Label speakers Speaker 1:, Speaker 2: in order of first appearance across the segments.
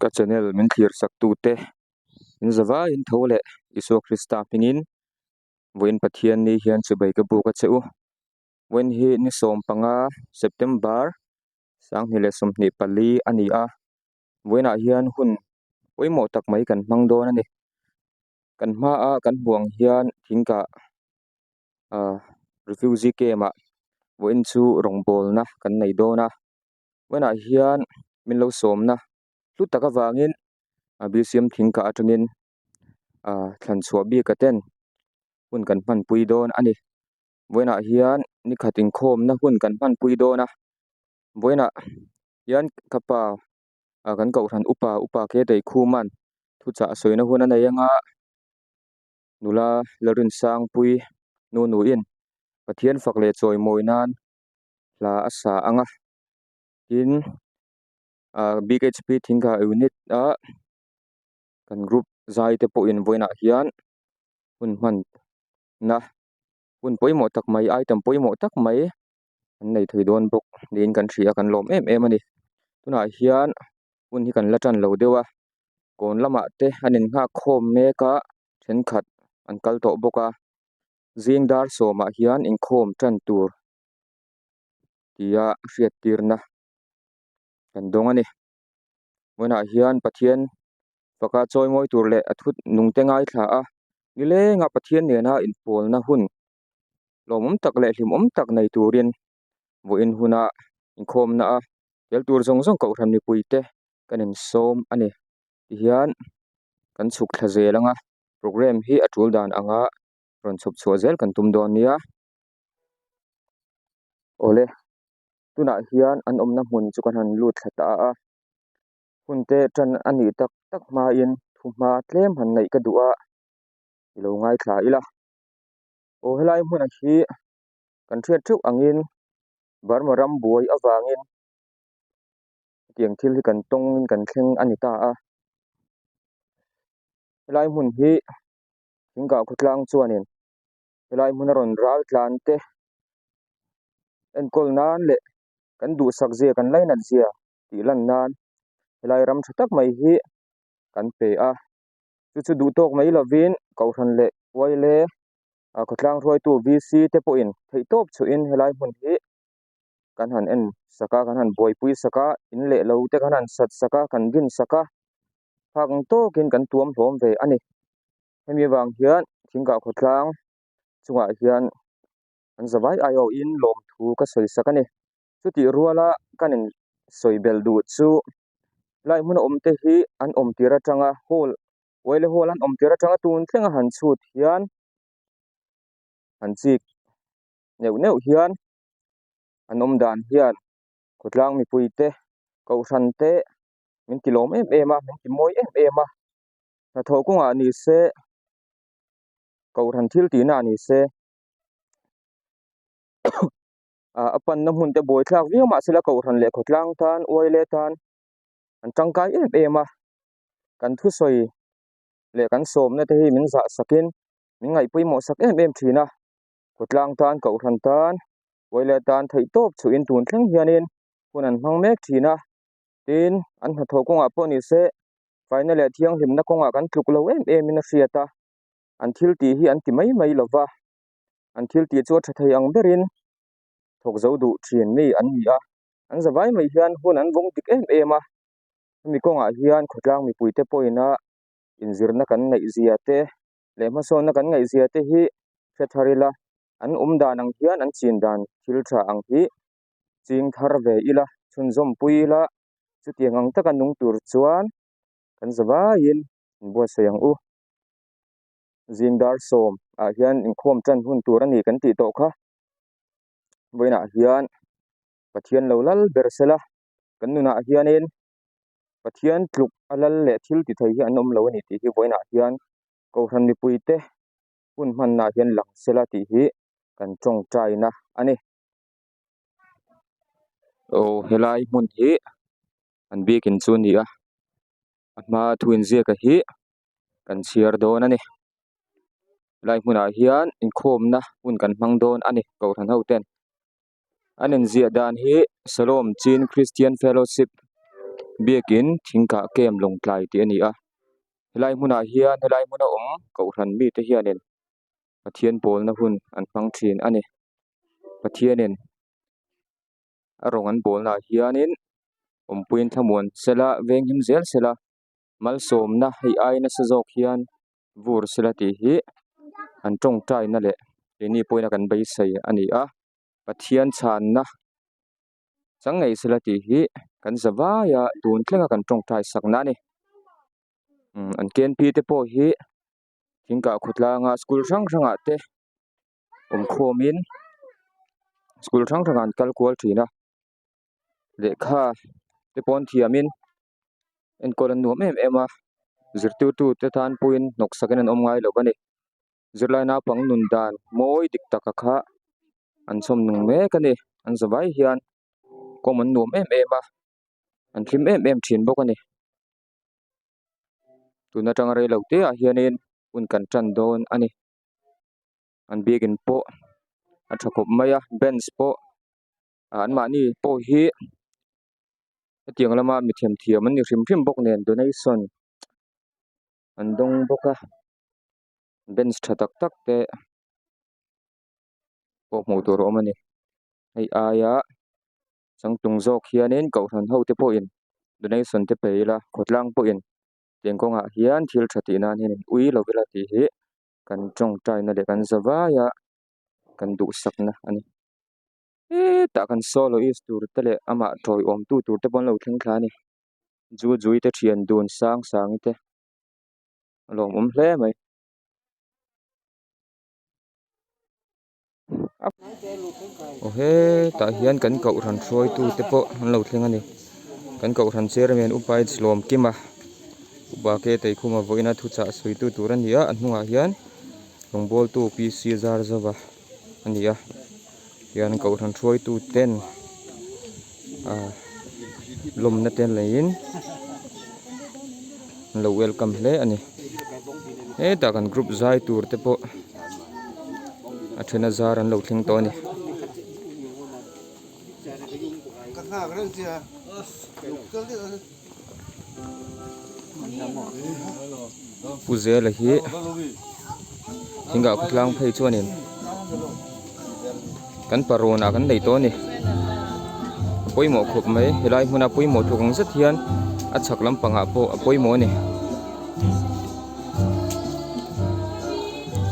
Speaker 1: Ka channel min thlir sak tute in zavaiin tho leh Isua Krista hmingin vawiin Pathian ni hian chibai ka buk a che u. Vawiin hi ni 15 September 2024 a ni a, vawiinah hian hun pawimawh tak mai kan hmang dawn a ni. Kan hmaa kan hmuh ang hian thingkah ah refugee camp ah vawiin chu rawngbawlna kan nei dawn a. Vawiinah hian min lo sawmna hlu tak avangin a BCM thingkah atangin ah thlan chhuah bik a ten hun kan hmanpui dawn a ni. Vawiinah hian nikhat inkhawmna hun kan hmanpui dawn a vawiinah hian ka pa ah kan kohhran upa upa ke Deikhum-a'n thuchah sawina hun a nei anga nula Lalrinsangpui nu nuin Pathian fak leh chawimawi nan hla a sa ang a tin ah bhp thingkah unit ah kan group zai te pawhin vawiinah hian hun hman na hun pawimawh tak mai item pawimawh tak mai an nei thei dawn bawk niin kan hria a kan lawm em em a ni tunah hian hun hi kan la tan lo deuh a kawn lamah te an in nghak khawm mek a thenkhat an kal tawh bawk a zing dar sawmah hian inkhawm tan tur tia hriattirna kan dawng a ni vawiinah hian Pathian faka chawi mawi tur leh a thut nung te ngaithla a nileng a Pathian nena inpawlna hun lawmawm tak leh hlimawm tak nei turin vawiin huna inkhawmna a tel tur zawng zawng kohhran mipui te kan insawm a ni tihian kan chhuk thla zel ang a program hi a tul dan anga rawn chhawp chhuah zel kan tum dawn nia awle tunah hian an awmna hmun chu kan han lut thla ta a hun te tan a nih tak tak hmain thu hma tlem han neih ka duh a i lo ngaithla ila aw helai hmunah hi kan hriat theuh angin Burma ram buai avangin hetiang thil hi kan tawngin kan thleng a ni ta a helai hmun hi thingkah khawtlang chuanin helai hmuna rawn ral tlan te enkawl nan leh kan duhsak zia kan lainat zia tih lan nan helai ram tha tak mai hi kan pe a chu chu duh tawk mai lovin kohhran leh uaile ah khawtlang hruaitu V_C te pawhin theihtawp chhuahin helai hmun hi kan han en sak a kan han buaipui sak a in leh lo te kan han sat sak a kan din sak a phak ang tawkin kan tuam hlawm ve a ni hemi avang hian thingkah khawtlang chungah hian an zavai aiawhin lawmthu ka sawi sak a ni chutih ruala kan in sawi belh duh chu lai hmun a awm te hi an awm tir atanga hall uaile hall an awm tir atanga tun thlenga han chhut hian han chik neuh neuh hian an awm dan hian khawtlang mipui te kohhran te min ti lawm em em a min ti mawi em em a hnathawh kawngah ni se kohhran thil tihna ah ni se ah a panna hmun te buai thlak viau mahse la kohhran leh khawtlang tan uaile tan an tangkai em em a kan thusawi leh kan sawmna te hi min zah sakin min ngaih pawimawh sak em em thin a khawtlang tan kohhran tan uaile tan theih tawp chhuahin tun thleng hianin hun an hmang mek thin a tin an hnathawh kawngah pawh ni se faina leh thianghlimna kawngah kan tluk lo em em in a hriat a an thil tih hi an ti mai mai lo va an thil tih chu a tha thei ang berin thawk zo duh thin mi an ni a an za vai mai hian hun an vawng dik em em a hemi kawngah hian khawtlang mipui te pawhin a inzirna kan ngaih zia te leh hmasawnna kan ngaih zia te hi hre thar ila an awm dan ang hian an chin dan thil tha ang hi ching thar ve ila chhunzawm pui ila chutiang ang taka nung tur chuan kan za vaiin inbuatsaih ang u. Zing dar sawm ah hian inkhawm tan hun tur a ni kan tih tawh kha vawiinah hian Pathian lo lal ber sela kan nunah hianin Pathian tluk a lal leh thil ti thei hi an awm lo a ni tih hi vawiinah hian Kohhran mipuite hun hmannaah hian lang sela tih hi kan tawngtaina a ni. Aw helai hmun hi an biakin chu a ni a a hma thu inziak a hi kan chhiar dawn a ni helai hmunah hian inkhawmna hun kan hmang dawn a ni kohhran ho ten an inziah dan hi Shalom Chin Christian Fellowship. Biakin thingkah camp Lawngtlai tih a ni a helai hmunah hian helai hmuna awm kohhran mite hianin Pathian pawlna hun an hmang thin a ni Pathianin a rawng an bawlna ah hianin awmpuiin thlamuan sela venghim zel sela malsawmna hei ai nasa zawk hian vur sela tih hi an tawngtaina leh keini pawhin a kan beisei a ni a Pathian chhanna chang ngei sela tih hi kan za vai a tun thlenga kan tawngtai sakna a ni umm an K N P te pawh hi thingkah khawtlanga school hrang hrangah te awm khawmin school hrang hrangah an kal kual thin a lehkha te pawh an thiamin enkawl an nuam em em a zirtirtu te tan pawhin hnawksak in an awm ngai lo a ni zirlai naupang nun dan mawi dik taka kha an chhawm nung mek a ni an za vai hian kawm an nuam em em a an hlim em em thin bawk a ni. Tun atanga rei lo te ah hianin hun kan tan dawn a ni an biakin pawh a tha khawp mai a bench pawh ah an mahni pawh hi hetiang lama mi themthiam an ni hrim hrim bawk nen donation an dawng bawk a bench tha tak tak te pawh hmuh tur a awm a ni hei aia. Changtlung zawk hianin kohhran ho te pawhin donation te pe ila khawtlang pawhin tiang kawngah hian thil tha tih nan hian in ui lo ila tih hi kan tawngtaina leh kan za vaia kan duhsakna a ni. Hetah kan soloist tur te leh amah tawiawm tu tur te pawh an lo thleng thla a ni. Ju Jui te thian dun sang sangi te a lawmawm hle mai. Aw hetah hian kan kohhran hruaitu te pawh an lo thleng a ni kan kohhran chairman upa h lawmkima upa ke teikhuma vawiina thuchah sawitu tur a ni a a hnungah hian rawngbawltu p c zarzova a ni a hian kohhran hruaitu ten ah lawmna te leiin an lo welcome hle a ni hetah kan group zai tur te pawh a then a zar an lo thleng tawh a ni. Pu Zela hi thingah khawtlang phei chuanin kan parawn ah kan nei tawh a ni a pawimawh khawp mai helai hmuna pawimawh tluk ang zet hian a chhak lampangah pawh a pawimawh a ni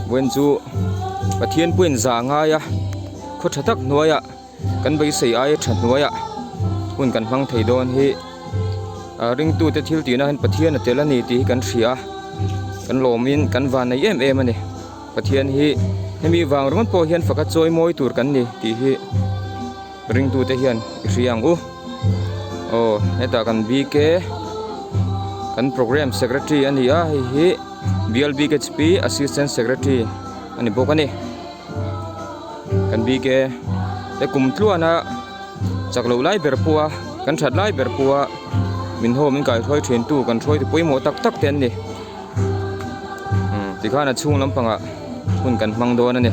Speaker 1: vawiin chu Pathian pawhin zah a ngai a khaw tha tak hnuaiah. Kan beisei aia tha hnuaiah hun kan hmang thei dawn hi ah ringtute thil tihna hian Pathian a tel a ni tih hi kan hria a kan lawmin kan van nei em em a ni Pathian hi hemi vang ringawt pawh hian faka chawi mawi tur kan ni tih hi ringtute hian i hria ang u aw hetah kan bk kan programme secretary a ni a hei hi bial bkhp assistant secretary a ni bawk a ni. Kan bik e he kum tluana chak loh lai ber pawh a kan that lai ber pawh a min haw min kaihruai thin tu kan hruai tu pawimawh tak tak te an ni umm tikhan a chhung lampangah hun kan hmang dawn a ni.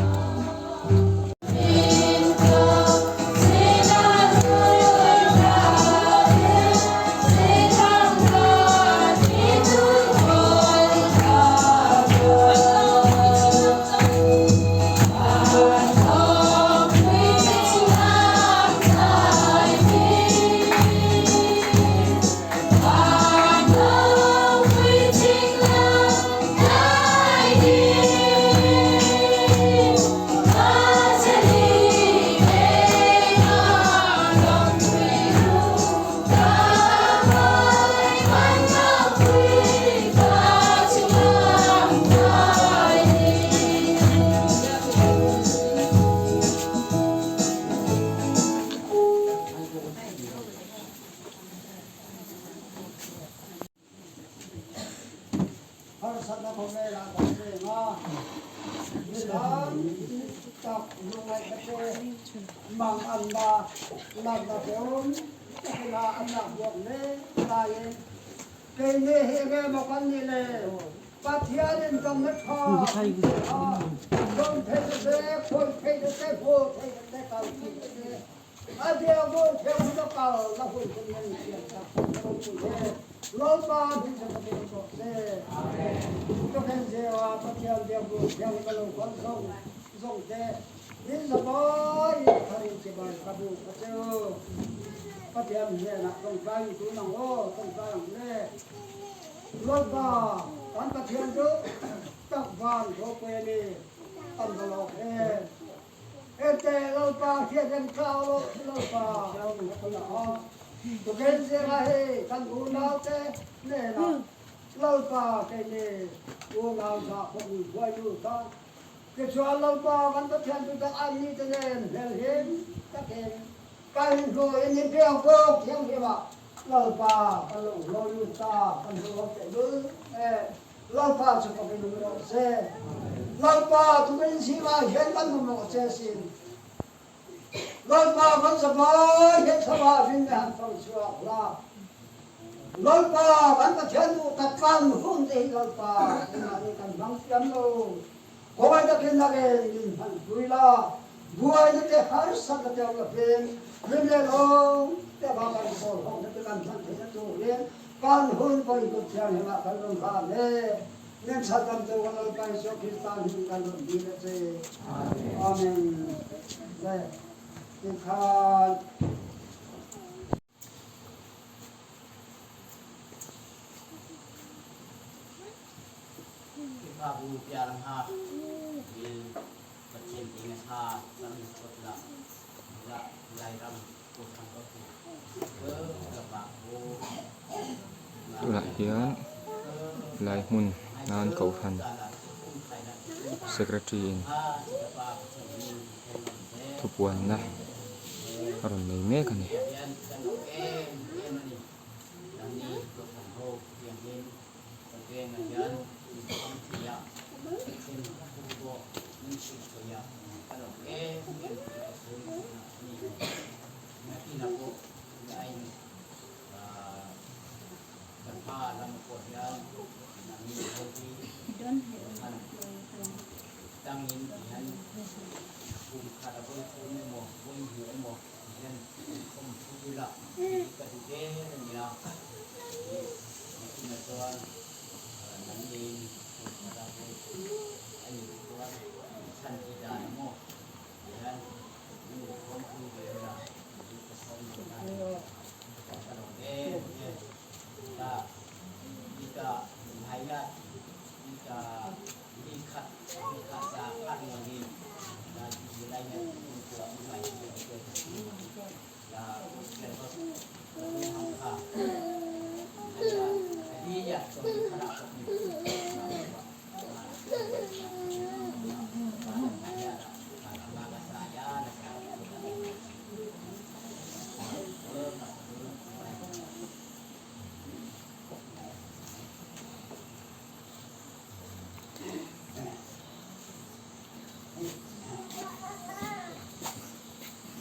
Speaker 2: A biakbawk thianghlim a kal na hun chu min siam tak ropui e. Lalpa hming chu ka bel tawh che. Ka khen zeu a, Pathian biakbawk thianghlim a lo kal zawng zawng te, min zapai in tharin chibai ka buk a che u. Pathian hnenah tawngtai in tun ang aw, tawngtai ang le. Lalpa, kan Pathian chu tak van ropui a ni, kan va lawk em. Ente Lalpa hian kan thlau lo Lalpa Tukin zinga hi kan unaute hnenah Lalpa keini unau zah pawh min hruai lut a. Tichuan Lalpa kan Pathian chu tak an nite nen hmelhim takin kan inhnuaiin in piang bawk thianghlimah Lalpa kan lo hlawi lut ta kan hmu teh lul e. Lalpa chu ka minung rawh se. Lalpa tukin zingah hian kan mamawh che asin. Lalpa kan zavai hian thlavah rin le han fang chhuak la. Lalpa kan Pathian duh tak kan hun te hi Lalpa tunah ni kan hmang thiam lo. Khawngaih takin a ren min hman pui la. Buaina te harsatna te awm lovin rin le lawm te avang kan kawl hawkna te kan hman theihna turin Kan hun pawhin kut thianghlimah kan rawn hlan e. Min chhatamtu kan Lalpa Isua Krista hming kan rawn dil a che. Amen. Le tikhan.
Speaker 3: Khrihfabu piar hna hi Pathian inn a ṭha cang phawt la Lairam
Speaker 1: Tunah hian lai hmun nan kohhran secretary in thupuanna a rawn nei mek a ni.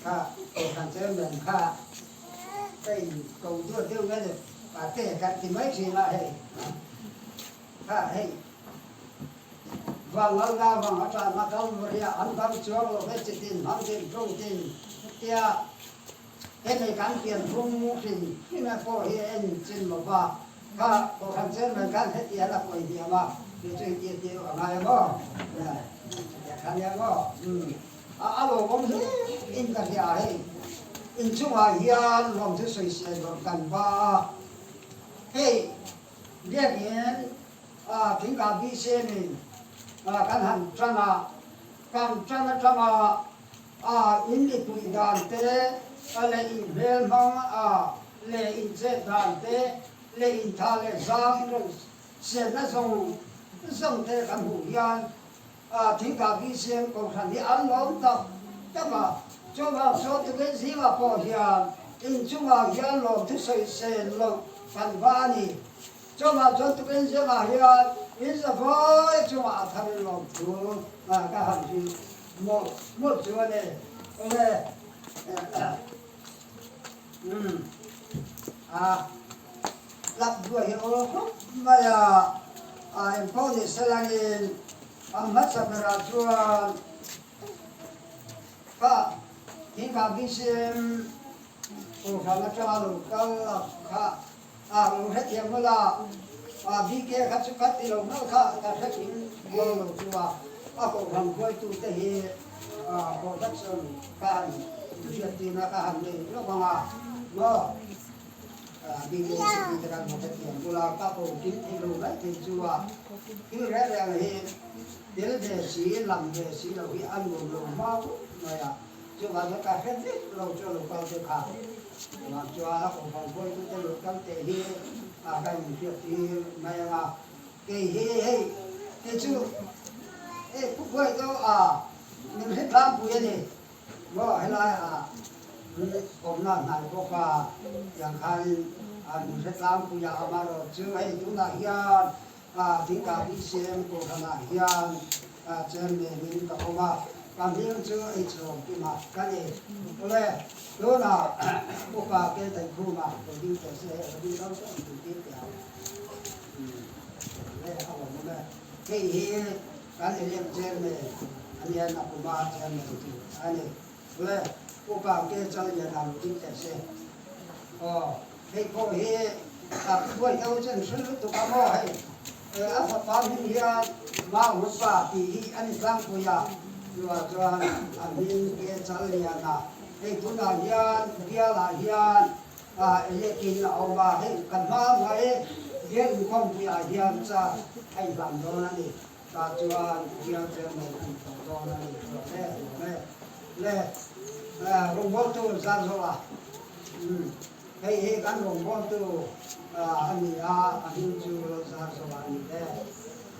Speaker 2: Kha kohhran chairman kha ka in ko duat deuh nge ni pate kan ti mai thin a hei kha hei Vanlal la vang a tanna Kalvaria an dang chuang lo ve chitin hmangtin tawngtin tia hemi kan pian phung hrim hrim e pawh hi en chin lo va kha kohhran chairman khan heti a la pawi hniam a ti chu heti a ti a ngai a maw tia kha nia maw umm a a lawmawm hle in ka hria hei inchungah hian lawmthu sawisel rawn kan va a hei biakin A thingkah bihsenin kan han tan a, kan tan atanga a in mipui dan te leh in hmel hmang a leh in chet dan te leh in tha leh zang rawn siamna zawng zawng te kan hmuh hian thingkah bihsen kohhran hi an lawm tak tak a. Chuvang chuan tukin zingah pawh hian inchungah hian lawm thusawisel loh kan va a ni. Chungah chuan tukin zingah hian in zavai chungah a thar in lawm thu ka han hrilh mawlh mawlh chu a ni. Awle umm a lap duai hi aw khawp mai a, a engpawh ni selangin a hmasa berah chuan ka. Thingkah BCM Kohhran atanga lo kal a kha a lo hrethiam mawlh a, a BK kha chu ka ti lo mawlh kha ka hretling dawn lo chu a, a kohhran hruaitute hi production ka han hriattirna ka han nei lawk ang a maw BK chu ti te kan lo hrethiam bula ka ko kim thei lo mai thei chu a, thil reng reng hi tel ve si lam ve si lo hi a nuam lo hma khawp mai a. Chuvang chuan ka hre vek lo chu a lo kal te kha. Chuvang chuan a kohhran hruaitute lo kal teh hi a ka inhriat tir mai ang a. Kei hi hei kei chu hei Pu Khuaito a min hre tlangpui a ni maw helai ah awmna hnai bawk a tiang khanin min hre tlangpui a amaherawh chu hei tunah hian Thingkah BCM kohhranah hian chairman in ka awm a, ka hming chu Eichhawm Kima ka ni. Awle, tunah upa ke Daikhuma lo ding teh se, lo ding deuh deuh ang tih tih ang. Awle, a awm awm e. Hei hi kan elect chairman a nia, Nakuma chairman chu a ni. Awle, upa ke Challiana lo ding teh se. Aw, hei pawh hi a buai deuh chen hre lutuk a maw hei a fapa hming hian Maupa tih hi a ni tlangpui a, chuvah chuan a hming ke chal lian a, hei tunah hian bialah hian elekin a awm a, hei kan hma mai bial inkhawmpuiah hian char a inhlan dawn a ni, tah chuan bial chairman a ni tawh dawn a ni, le le le rawngbawltu zar zawh a. Hei hi kan rawngbawltu a ni a, a hming chu Lalzarzoa a ni e.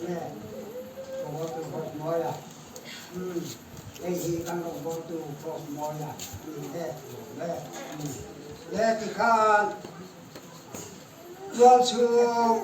Speaker 2: Le, rawngbawltu Khawsmawia. Hei hi kan rawngbawltu Khawsmawia a ni e. Le, le tikhan tualchhung.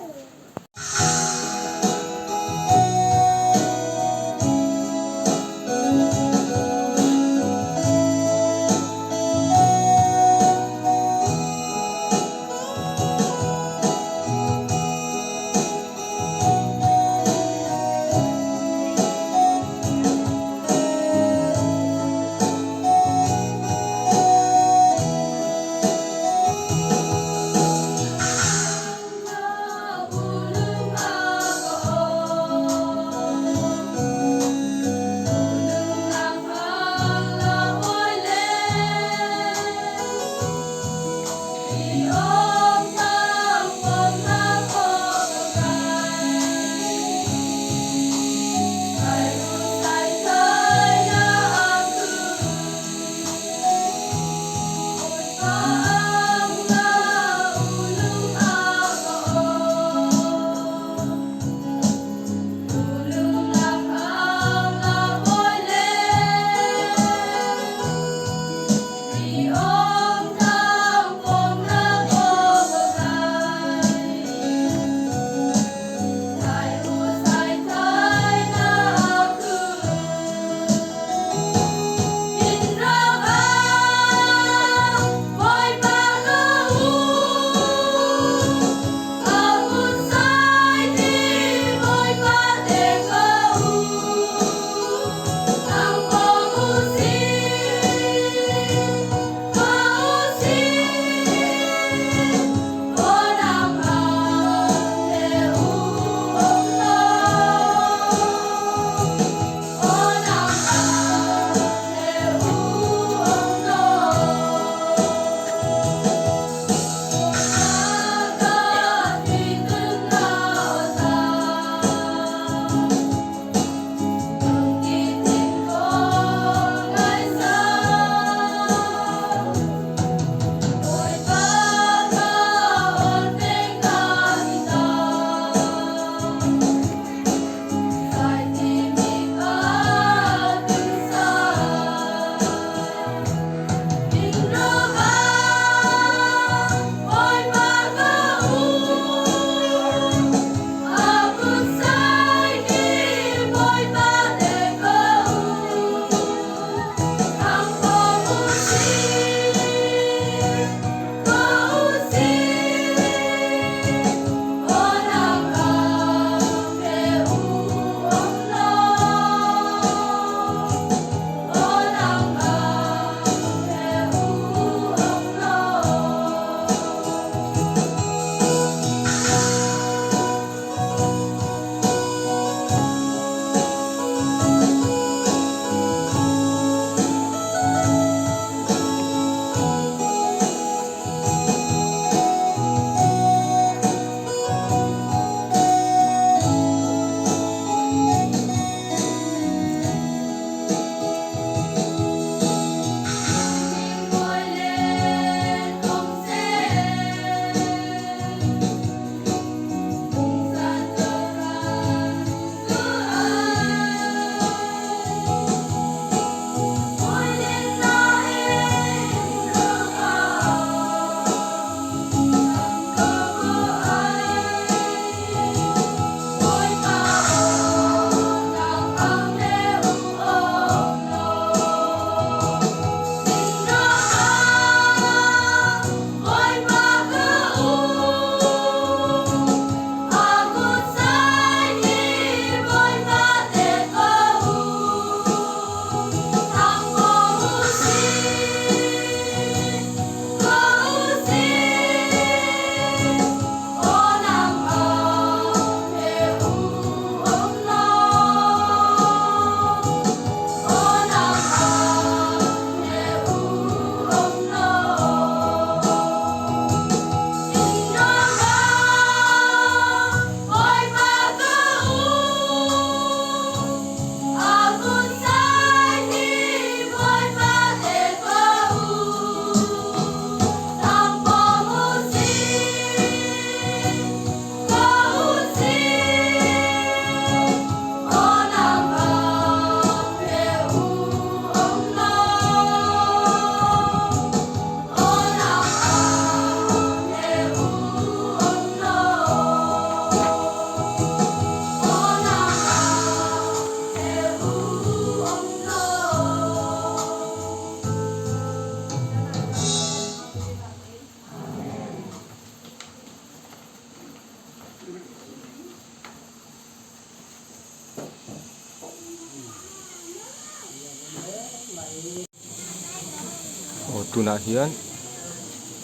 Speaker 1: Tunah hian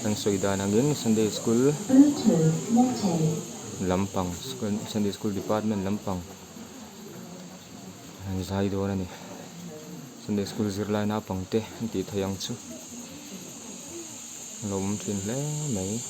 Speaker 1: an sawi dan angin Sunday school lampang Sunday school department lampang an zai dawn a ni. Sunday school zirlai naupang te an tih theih ang chu a lo awm thin hle mai.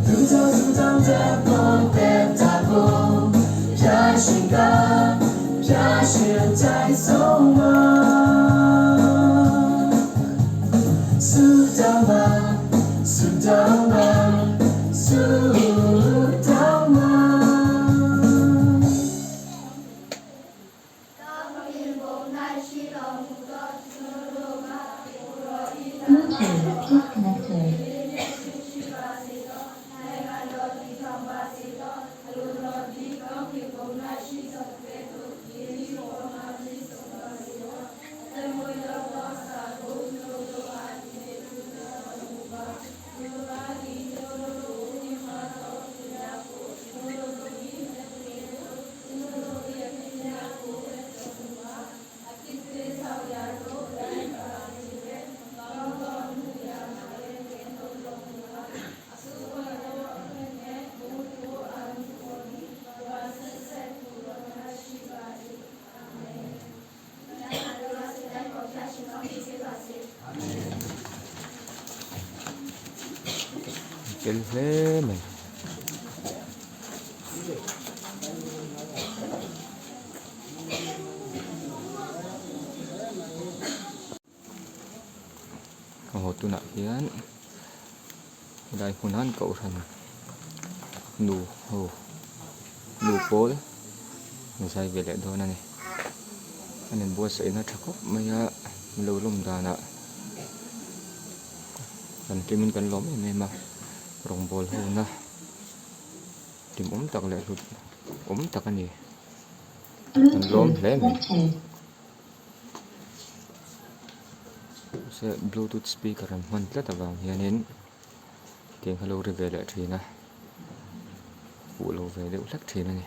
Speaker 4: Bluetooth disconnected.
Speaker 1: Fel hle mai. Aw tunah hian helai hmunah hian kohhran nu ho nu pawl an zai ve leh dawn a ni an inbuatsaihna tha khawp mai a lo lawm danah kan hlimin kan lawm em em a rawngbawl ho na hlimawm tak leh hlut awm tak a ni. An lawm
Speaker 4: Bluetooth
Speaker 1: hle mai.
Speaker 4: connected.
Speaker 1: Mahse bluetooth speaker an hman tlat avang hianin tiang kha lo ri ve leh thin a fuh lo ve deuh hlek thin a ni.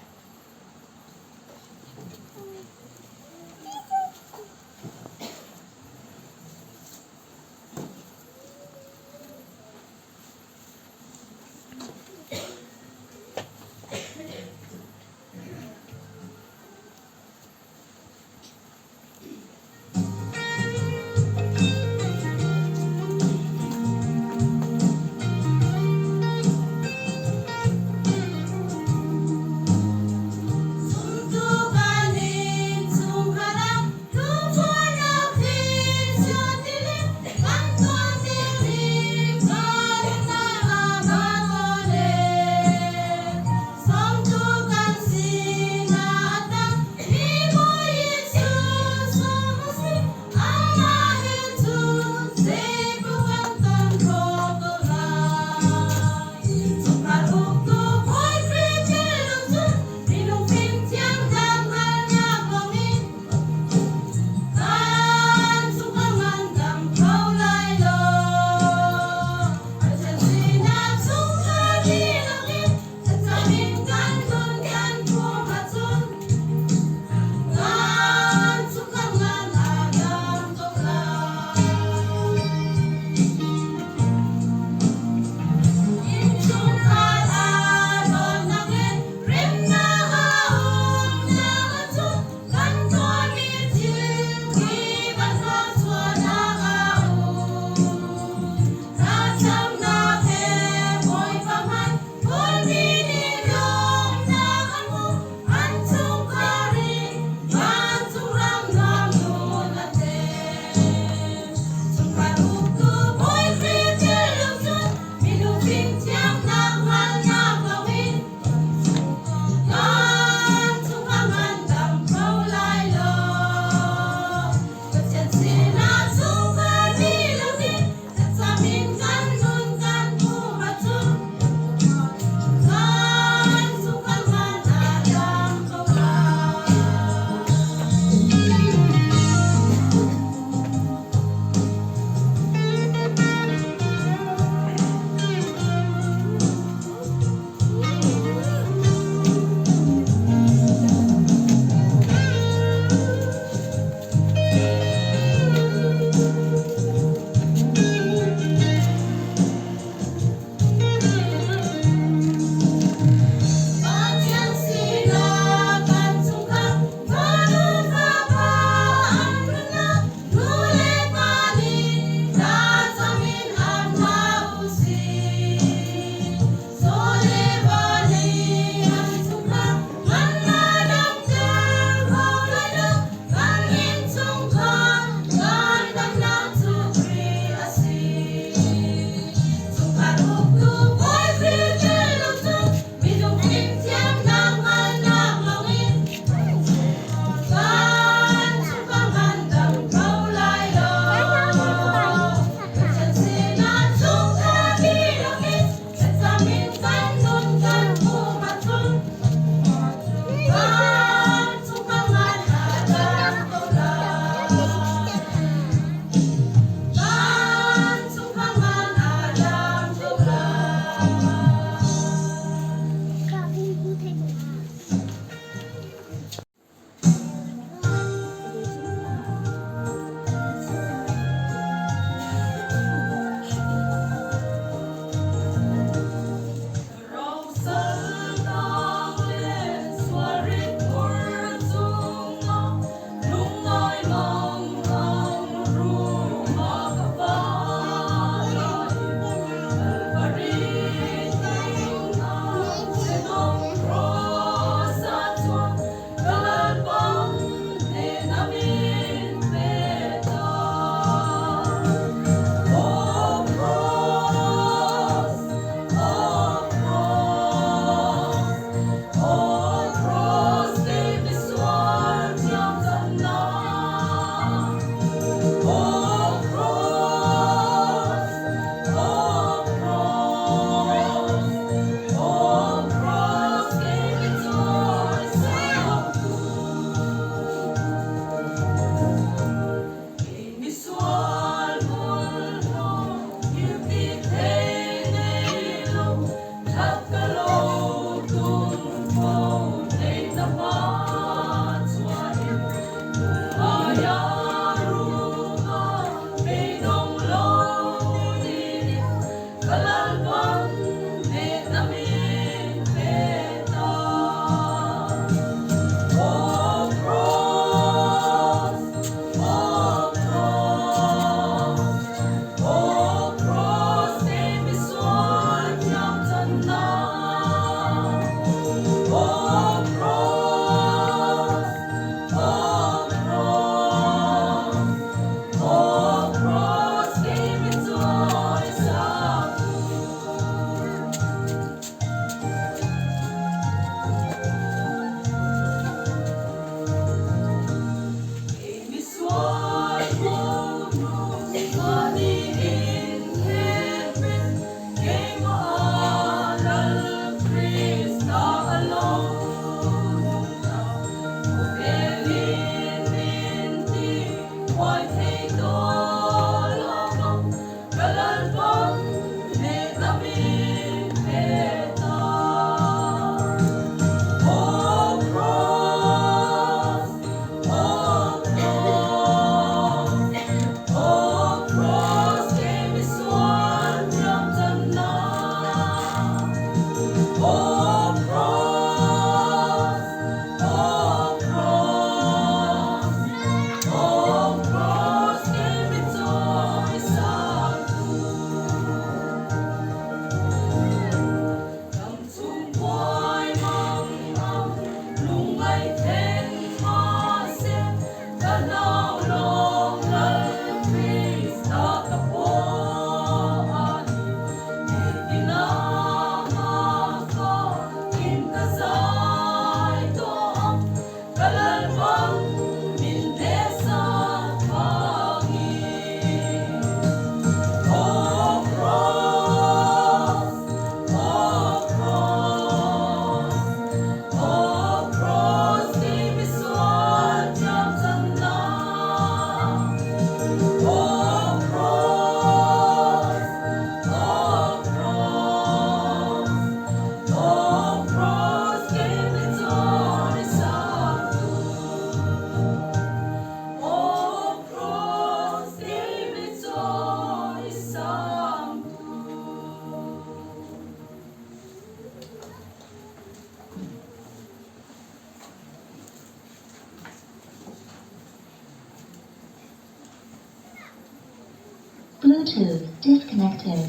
Speaker 4: Bluetooth disconnected.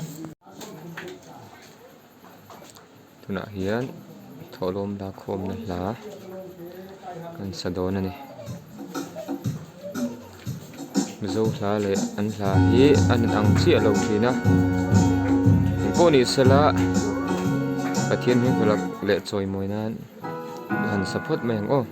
Speaker 1: Tunah hian thawhlawm lakkhawmna hla an sa dawn a ni. Mizo hla leh an hla hi a inang chiah lo thin a engpawh ni sela Pathian hming hmuhlak leh chawimawi nan i han sa phawt mai ang aw.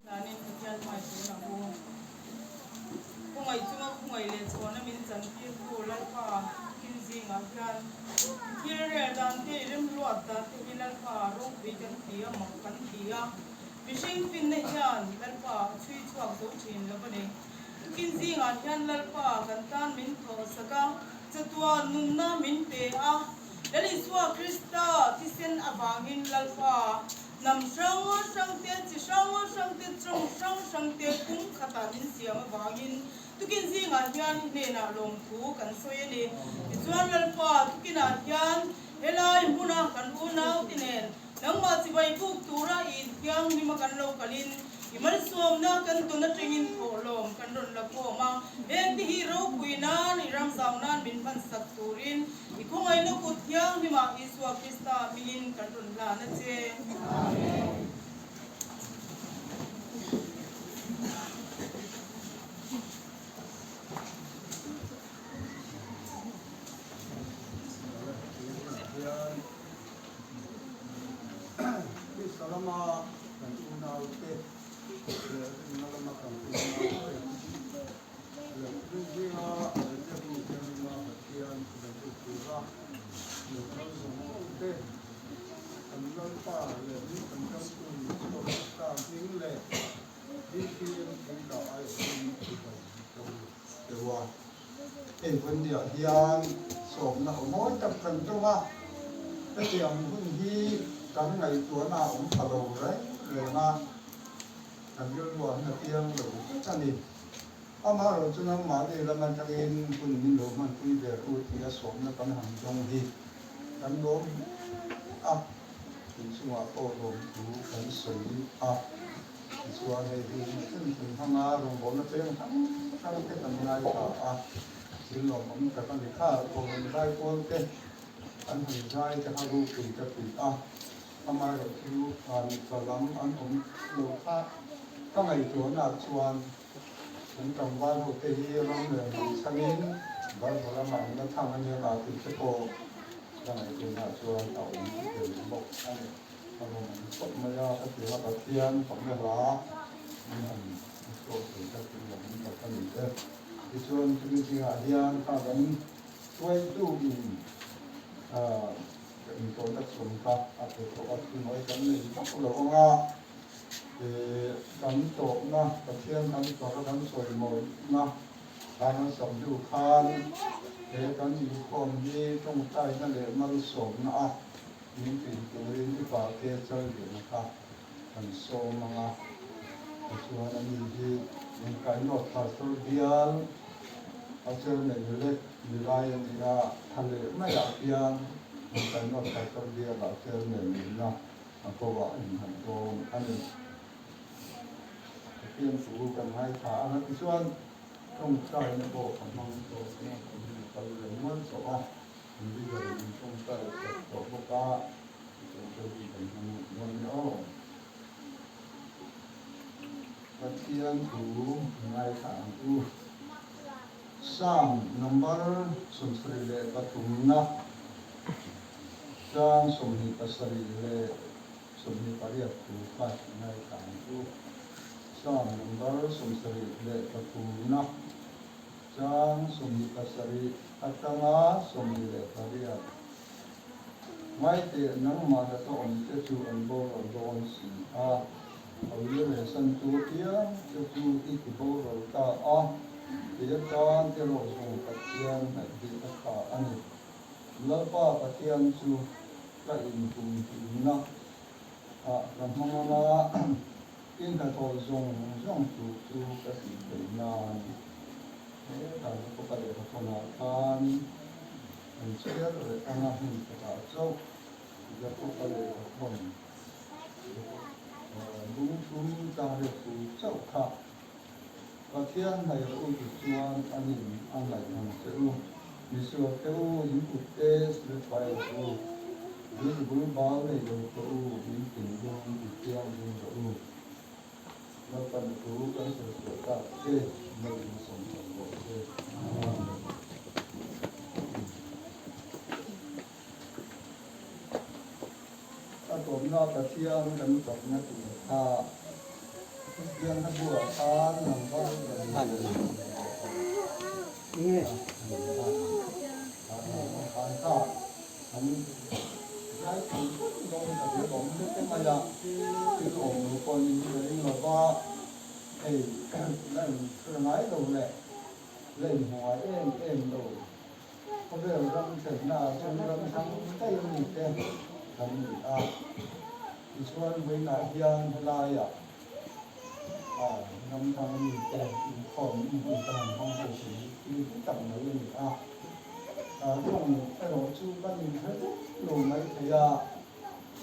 Speaker 5: Danin Pathian hmai tun a u. Khawngaih chunga khawngaih leh chhuahna min chantirtu Lalpa thil zingah hian i thil rel dan te, i remruat dan te hi Lalpa ropui kan ti a, mak kan ti a. Mihring finna hian Lalpa a chhui chhuak zo thin lo a ni. Tukin zingah hian Lalpa kan tan min thawhsak a, chatuan nunna min pe a. Lal Isua Krista thisen avangin Lalpa Hnam hrang hrang te, chi hrang hrang te, tawng hrang hrang te pum khatah min siam avangin tukin zingah hian i hnenah lawmthu kan sawi a ni. Tichuan Lalpa, tukinah hian helai hmuna kan unaute nen nangmah chibai buk tura i inthianghlima kan lo kalin i malsawmna kan tawn atangin thawhlawm kan rawn la khawm a, hengte hi ropui nan i ramzau nan min hmansak turin I khawngaihna kut thianghlimah Isua Krista hmingin kan rawn hlan a che. Amen.
Speaker 6: Krista lama kan unaute leh rinna lama kan unaute Hei Bundia hian sawmna aw mawi tak kan tum a, hetiang hun hi kan ngaihtuahna a awm pha lo reng reng a, kan rilruah hian a piang lo vek a ni. Amaherawh chu nangmahni lam atangin hun min lo hmanpui ve ru tih a sawmna kan han dawng hi kan lawm hle a, inchungah pawh lawmthu kan sawi a. Tichuan hei hi hmun hmun hmanga rawngbawlna peng hrang hrang te kan ngaithla a, thil lawmawm tak a ni kha. Kawng zai kual te an han zai te kha ropui ka ti a, amaherawh chu mipa lam an awm lo kha ka ngaihtuahnaah chuan Kan tlangval ho te hi ram leh hnam chhangin Burma lamah an la thang a nia ka tih te pawh ka ngaihtuahnaah chuan a awm tel bawk a ni. A lawmawm khawp mai a, ka ti a, Pathian fakna hla min han chhuak thei tak chu lawmawm tak a ni e. Tichuan chumi zingah hian kha kan hruaitu in introduction kha a pe tawh a, thunawi kan nei vak lo ang a, kan tawpna Pathian kan faka kan sawimawina khan an sak hnu khan he kan inkhawm hi tawngtaina leh malsawmna a Min tih turin i pate chal lian kha kan sawm ang a, tichuan ani hi min kainawt pastor bial a chairman lek ni lai a ni a, tha leh maiah hian min kainawt pastor bialah chairman nihna a ko ah a innghat dawn a ni. Pathian thu kan ngaithla ang a, tichuan tawngtaina pawh ka hmang tawh a, kan kal reng mual tawh a. An leader in an tawngtai that tawh bawk a, tawngtai hi kan hmang dawn nia aw. Pathian thu ngaithla ang u. Psalm number 73 chang 27 leh 28 thu kha ngaithla ang u. Psalm number 73. Chang 27 atanga 28, Ngaiteh nangmah hlata awm te chu an boral dawn si a, a uire santu apiang te chu i ti boral ta a, kei atan erawh zawng Pathian hnaih hi a tha a ni. Lalpa Pathian chu ka inhumhimna ah ka hmang ang a, I hnathawh zawng zawng tur chu ka tih theih nan hetah chu kawpa lehkhathawmah khan an chhiar leh ang a, hmun khatah chauh Jakob-a lehkhathawm lungthum tlangrep tur chauh kha Pathian hnaih rawh u ti chuan a nin a ngaih ang che u. Misual te u, in kut te silfai rawh u, rilru bal nei lo tawh u, in thinlung ti thianghlim rawh u. Lalpan thu kan sawi chhuah tak che, mal in sawm tak rawh se. Amen. A tawpna Pathian kan chakna tur kha Kristian hla buah khan number khan kha an zai thei thut dawn ka ring awm hle mai a, thil awm lo pawhin ka ring lo va, hei la inhre ngai lo leh la inhmu ngai em em lo. Khawvel ram thlenna ah chuan ram hrang daih a mi te kan ni a, tichuan vawiinah hian helaiah ram hrang a mi te inkhawm in hun kan han hmang ho thei hi thil hlu tak mai a ni a, tawng erawh chu kan inhre vek lo mai thei a,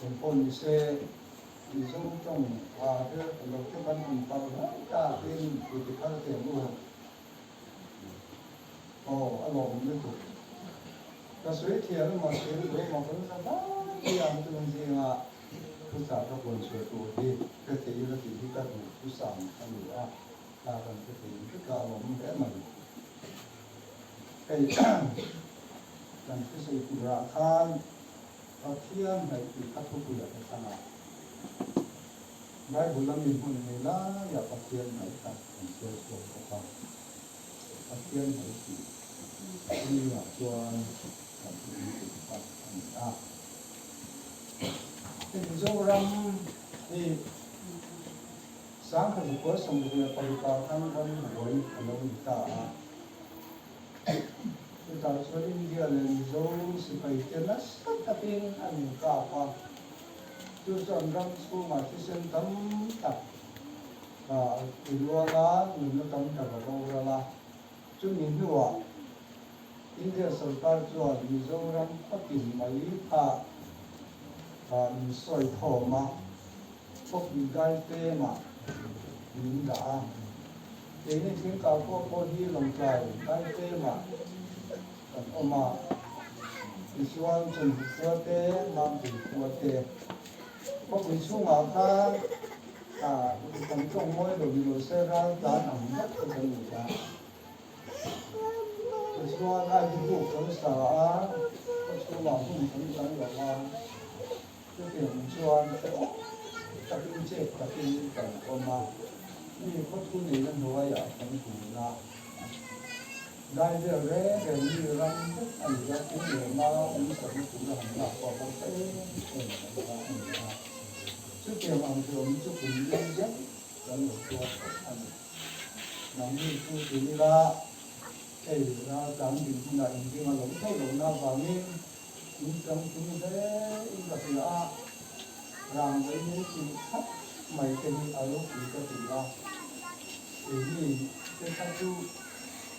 Speaker 6: engpawh ni se Mizo tawng hre lo te kan awm palh hlauh takin i ti phal teh ang u. Aw, a lawm lutuk. Ka sawi thiam emaw sawi lo emaw kan za vai hian tun zinga thuchah ka buan chhuah tur hi hre thei ila tih hi ka duh thusam a ni a, hna kan hre thei vek a, a lawm hle mai. Hei kan thusawi turah khan Pathian hnaih tih kha thupuiah ka thlang a. Bible a mi hmun nei laiah Pathian hnaih kha kan chhiar chhuak bawk a, Pathian hnaih tih zingah chuan kan thu tih kha a ni a. Hei Mizoram hi 1966 khan ram buai a lo ni ta a, chutah chuan India leh Mizo sipai te nasa takin an inkap a. Chu chuan ram chhungah thisen tam tak a luang a, nunna tam tak a boral a. Chumi hnuah India sorkar chuan Mizoram khawtin mai kha min sawi khawm a, khawpui daipengah min dah a. Keini thingkah pawh pawh hi Lawngtlai daipengah kan awm a, tichuan Chawlhni khua te, Mampui khua te, khawpui chhungah khan kan tawng mawi lo ni lo se ral tlan ang vek te kan ni a. Tichuan ai hi buk kan sa a, khaw chhungah hmun kan chang lo a. Chutiang chuan hrehawm takin chep takin kan awm a, mi khawthu neihna hnuaiah kan kun a. Dai vel reng reng mi ram vek a ni a, tun leh mau in sakna tura han lak pawh a harsa em em mai kha a ni a. Chutiang ang hrehawm chu kum li zet kan lo tuar tawh a ni. Nangni chu tun ila hei raltlan dinhmunah inring a lo theih lohna avangin in chang tum hle in ka hria a, rang mai min chilh thlap mai te hi a ropui ka ti a, keini te kha chu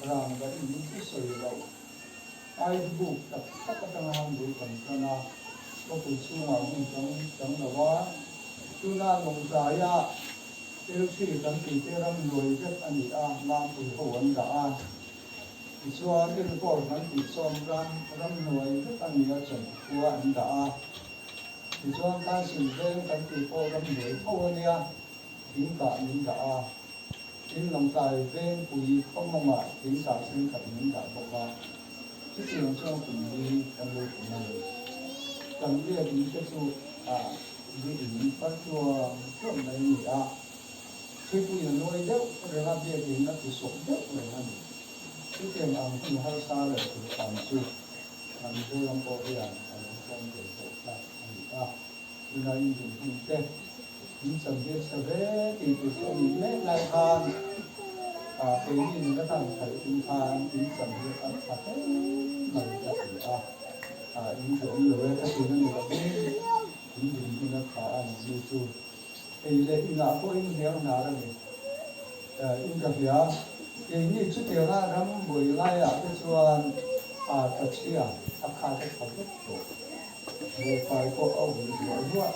Speaker 6: rang va in chu sawi loh. Ai buk tak tak atanga han bul kan tan a, khawpui chhungah hmun chang chang lo a, tuna lawngtlaia Elthri kan tih te ram hnuai vek a ni a, Mampui ho an dah a. Tichuan Ilkawr kan tih chuan ram ramhnuai vek a ni a, Chankhua an dah a. Tichuan Taisin veng kan tih pawh ramhnuai tho a nia, thingkah min dah a. Tin Lawngtlai vengpui khawmawngah thingkah thenkhat min dah bawk a. Chutiang chuan kum hi kan lo tum a ni. Kan biak in te chu a zu in far tluang tluang mai a ni a. Thipui a nawi deuh reng a, biak in a ti sawk deuh reng a ni. Chutiang ang hun harsa leh thilthan chu a Mizoram pawh hian a lo tawng ve tawh kha a ni a. Tuna in hun te in chan hian chhe ve tih tur chu a nih mek lai khan keini nula tan khalh tum khan in chan hi a tha hle mai ka ti a, in duhawm lo e ka tihna ni lovin in dinhmun a tha a ni mi chu ei leh inah pawh in hniang hnar a ni in ka hria. Keini chutianga ram buai laiah te chuan a tla chhia a khat a tha vek tawh. Buhfai pawh a ui hluah hluah.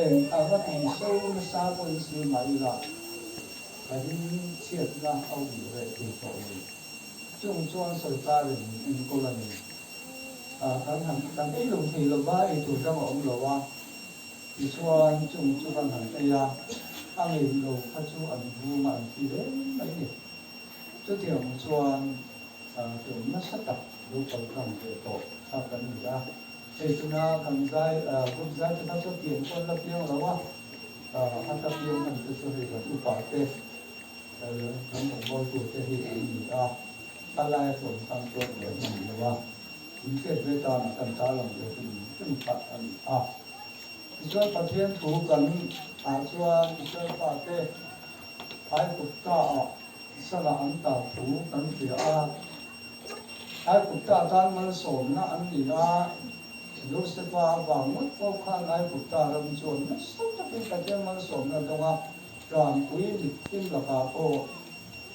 Speaker 6: Eng anga tui so nasa pawhin sil mah ila ka him chhiatna a ui reh thei tawh lo. Chung chuan sawrkarin min enkawl a ni. Kan han kan ei lo thei lo va, ei tur dang a awm lo a. Tichuan chung chu kan han ei a, a ngei lo kha chu an vung a, an thi reng mai ni. Chutiang chuan tum nasa tak lo kal tlang ve tawh kha kan ni a. Hei tuna kan zai group zai te kha chu pian pawh an la piang lo a, a ta piang hman te chu hei kan upa te kan rawngbawltu te hi an ni a, a laia tlawm tan chuan uai hman lo a, in hriat ve tanah kan tarlang ve hrim hrim kha a ni a. Tichuan Pathian thu kan ah chuan Israel fate Aigupta ah Sala an ta thu kan hria a. Aigupta tan malsawmna an ni a, Josefa avang ngawt pawh khan Aigupta ram chuan nasa takin Pathian malsawmna a dawng a, Tlanpui mitthim lakah pawh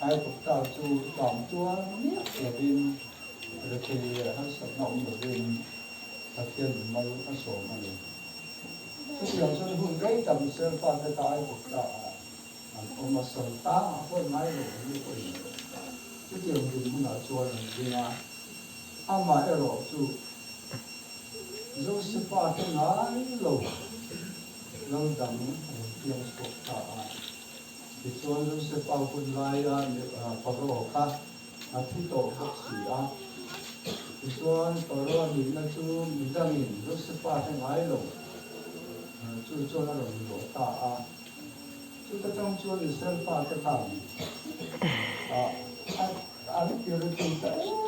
Speaker 6: Aigupta chu tlan tuar miah lovin rethei leh harsatna awm lovin Pathian mal a sawm a ni. Chutiang chuan hun rei tak Israel fate kha Aigupta ah An awm a sawi tang a pawi ngai lo an ni pawhin chutiang dinhmunah chuan an ding a, amah erawh chu Josefa te ngai lo lal dang a lo piang chhuak ta a. Tichuan Josefa hun laia Pharaoh kha a thi tawh bawk si a. Tichuan Pharaoh nihna chu midangin Josefa te ngai lo chu chuan a rawn luah ta a. Chuta tang chuan Israel fate khan an tir thei ta em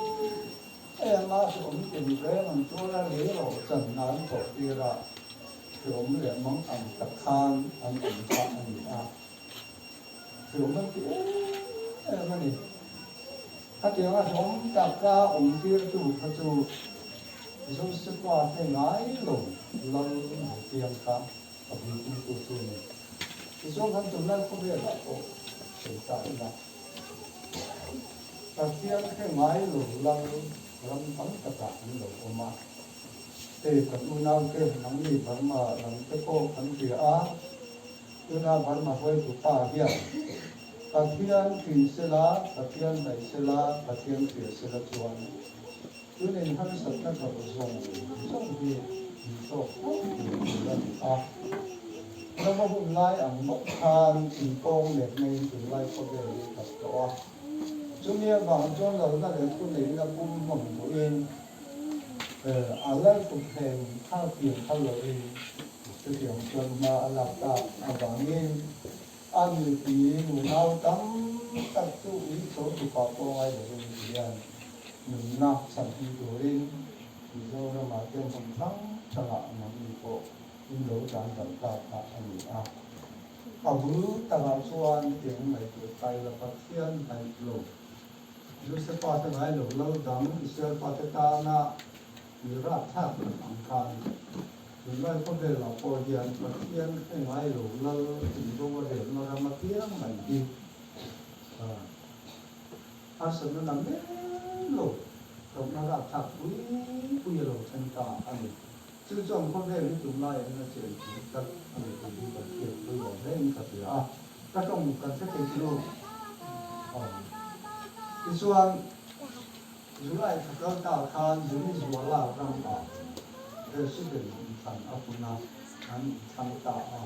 Speaker 6: em a, hrehawm tin reng an tuar a, lei rawh channa an thawh tir a, hrehawm leh mang ang tak khan an awm kha a ni a, hrehawm an ti em em a ni. Khatianga hrehawm taka awm tirtu kha chu Josefa te ngai lo lal an piang kha. A bulpui tu chu a ni. Tichuan kan tunlai khawvelah pawh sawi ta ila, Pathian hre ngai lo lal ram tam takah an lo awm a. Hei kan unaute nangni Burma lam te pawh kan hria a, tuna Burma hruaitu pa hian Pathian ṭih sela, Pathian hnaih sela, Pathian hria sela chuan Tunin harsatna tawrh zawng zawng hi in tawk fo tur tur a ni a. Rama hun lai ang bawk khan in kawng leh hmeiin tunlai khawvel hi khat tawh a. Chumi avang chuan lalna leh thuneihna pum hlawm duhin A lal thutthleng kha pian phal loin chutiang chuan hma a lak tak avangin a mipui nunau tam tak chu ui cho tupa pawh ngai lovin hian nunna chhanhim turin Mizoramah te hmun hrang hrangah nangni pawh in lo tlan darh tak kha a ni a. A bul takah chuan tiang ngaihtuah taila Pathian hnaih lo. Josefa te ngai lo lo dang Israel fate tana mi rapthlak tak ang khan tunlai khawvelah pawh hian Pathian hre ngai lo lal inro a relna ram apiang mai hi harsatna na mek lo tawpna rapthlak pui pui a lo thleng ta a ni. Chu chuan khawvel hi tunlai ah hian a chen thei tlat a ni tih hi kan hriat pawimawh hle in ka hria a, ka tawng kan hre thei chu aw. Tichuan July thla kal ta khan Venezuela ram ah President inthlan a hun a, an inthlang ta a,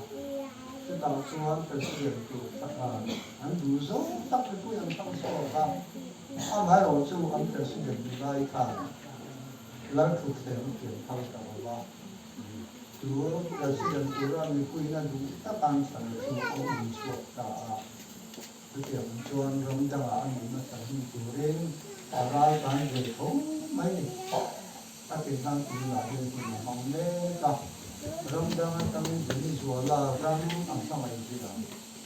Speaker 6: chutah chuan President tur an duh zo tak mipui an thlang chhuak a, amaherawh chu an President ni lai khan Lalthutthleng pian phal ta lo va, chu President tura mipuiin a duh tak an thlan chu a um chhuak ta a. Chutiang chuan ram dangah a nunna thlan turin a ral tan ve tho mai ni. A ti hlan tunah hian hun a hmang mek a, ram dang atangin Venezuela ram an hmangaih zia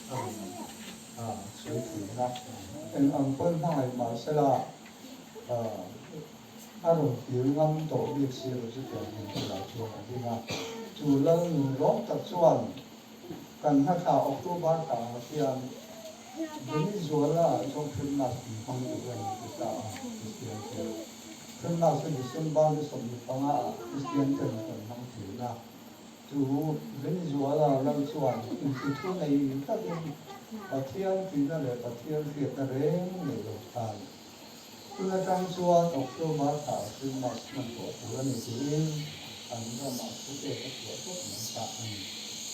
Speaker 6: a rawn sawi thin a. Eng ang pawn hmangaih mahsela A rawn kir ngam tawh bik si lo chu tiang hmun bulah chuan a ding a. Chu lal nun rawng tak chuan kan hnathla October thla ah hian Venezuela ah chuan Christmas an hmang duh a ni ti ta a, Kristian ten. Christmas hi December ni 15 ah Kristian ten kan hmang thin a. Chu Venezuela lal chuan intithu nei takin Pathian tihna leh Pathian hriatna reng nei lo khan Tun atang chuan October thla Christmas hman tawh tur a ni tiin an ramah thupek a chhuah tawp mai ta a ni.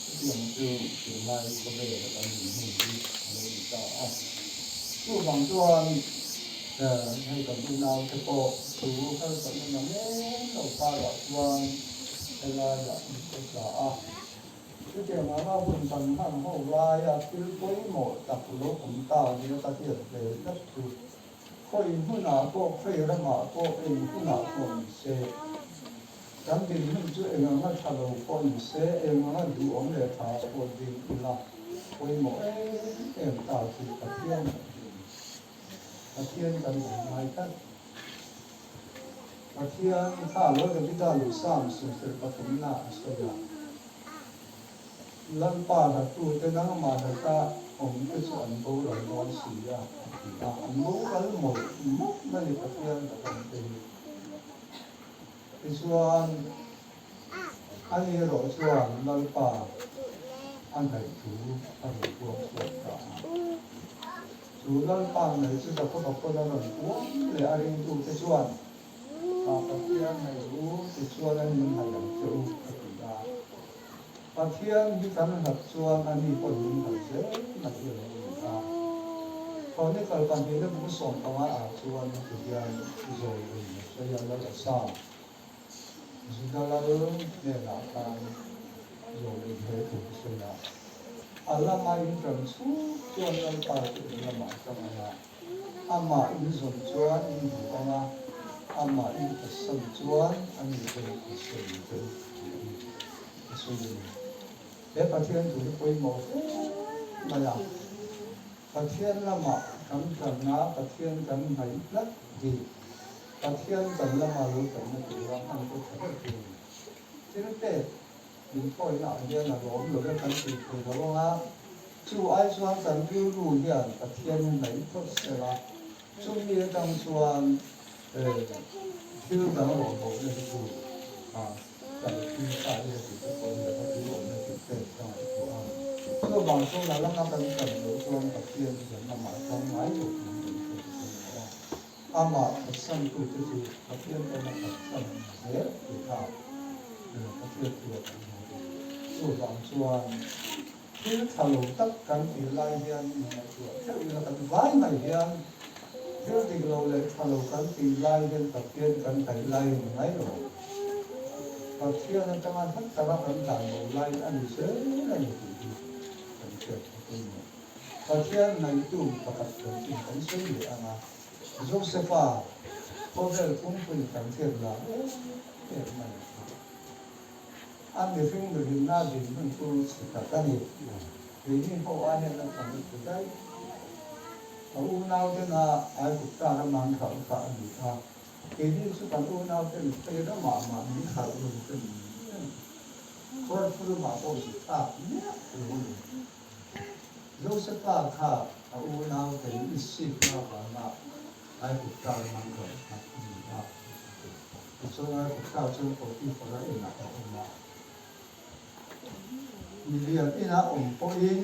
Speaker 6: Chutiang chu tunlai khawvel a kan dinhmun hi a lo ni ta a. Chuvang chuan hei kan unaute pawh thu harsatna na men lo karah chuan helaiah an khawsa a. Chutiang anga hun kan hman ho laia thil pawimawh tak lo awm ta nia ka hriat ve tlat chu khawi hmunah pawh, khawi ramah pawh, eng hunah pawh ni se, kan dinhmun chu eng anga tha lo pawh ni se, eng anga duhawm leh tha pawh ding ila pawimawh em em ta chu Pathian kan ti a ni. Pathian kan awm ngai tlat. Pathian kha lo Davida lung Psalm 73 a sawi a, Lalpa hlatute nangmah hlata awmte chu an boral dawn si a, a ti a. An boral mawlh mawlh mai ni Pathian hlata awmte hi. Tichuan, ani erawh chuan Lalpa a hnaih thu a rawn puang chhuak ta a. Chu Lalpa mai chu Jakoba pawn a rawn puang leh a ringtute chuan, Kha Pathian hnaih u, tichuan an min hnaih ang che u, a ti a. Pathian hi kan hlat chuan ani pawn min hlat zel mai hi a lo ni a. Chronicle pahnihna bung 15 ah chuan heti hian zawi in a sawi a, Lal Asa, Juda lal hnenah khan zawi in he thu a sawi a. A lama in ṭan chhung chuan Lalpa chu in lamah a ṭang ang a, amah in zawn chuan in hmu ang a, amah in phatsan chuan ani pawhin phatsan che u tih hi a sawi a ni. He Pathian thu hi pawimawh hle mai a, Pathian lamah kan ṭan a, Pathian kan hnaih tlat hi Pathian kan lama lo ṭanna tura hman pawh ṭha ber chu a ni. Thil pek Min thawihnaah hian a lawm lo e kan tih thei lo ang a, chu ai chuan kan rilru hian Pathian hi hnaih phawt sela, chumi atang chuan thil dang rawhbawhna hi chu kan thil ta ila tih te pawh hi a va duh awm e tih te ka ngaihtuah a. Chuvang chuan a lama kan kan loh chuan Pathian hi kan lamah atang ngai lo tih kan hriat a pawimawh a. Amah phatsantu te chu Pathian tawna phatsan zel tih kha Pathian thu a kan hmu a ni. Chuvang chuan thil tha lo tak kan tih lai hian ngaihtuah theuh ila kan vai mai hian thil dik lo leh tha lo kan tih lai hian Pathian kan hnaih lai a ni ngai lo. Pathian atanga hla taka kan tlanbo lai a ni zel a ni tih hi kan hriat a pawimawh. Pathian ngaitu pakhat chanchin kan sawi leh ang a, Josefa khawvel pumpuiin kan hriat lar em em mai a kha. A mihring mihrinna dinhmun chu chhe tak a ni. Keini pawh a hian a chang chu daih. A unautena Aigupta rama an hralh kha a ni a. Keini chu kan unauten phei ramah mah min hralh lo te ni em? Khuarfu lamah pawh zut thlak miah lo a ni. Josefa kha a unaute Isipna vanga Aigupta rama an hralh kha a ni a. Tichuan Aigupta chuan Potifara inah a awm a. Milian inah awm pawhin.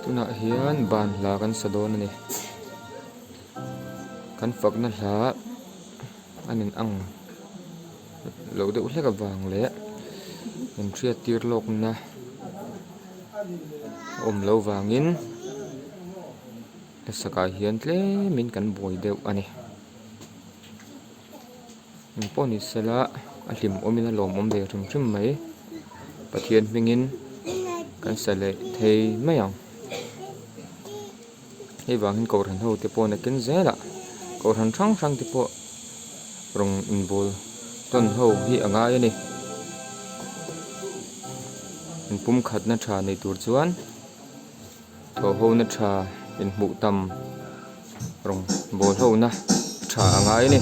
Speaker 1: Tunah hian ban hla kan sa dawn a ni. Kan fakna hla a nin ang lo deuh hlek avang leh inhriattir lawkna a awm loh vangin hlasakah hian tlemin kan buai deuh a ni. Eng pawh ni sela a hlim awmin a lawmawm ve hrim hrim mai Pathian hmingin kan sa leh thei mai ang hei vangin kohhran ho te pawh nakin zelah kohhran hrang hrang te pawh rawn inbawl tawn ho hi a ngai a ni inpumkhatna tha nei tur chuan. Thawhhona tha inhmuh tam rawng bawl hona tha a ngai a ni.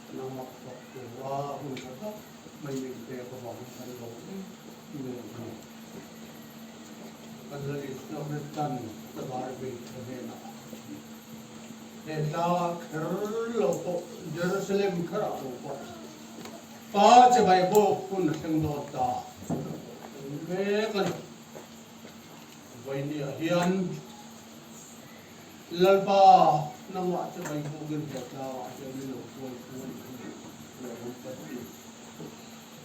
Speaker 6: Nangmah fak tura hun tha tak mai min pek avangin kan lo em em a ni. Kan la Isua Kristan ka dar vei tha hnenah he tlangah kher lo pawh Jerusalem kherah lo pawh Pa che bai bawk hun a thleng dawn ta mek a ni. Vawinia hian Lalpa nangmah che bai bawkin he tlangah hian min lo hruai thu a nih hi lo awm ka ti.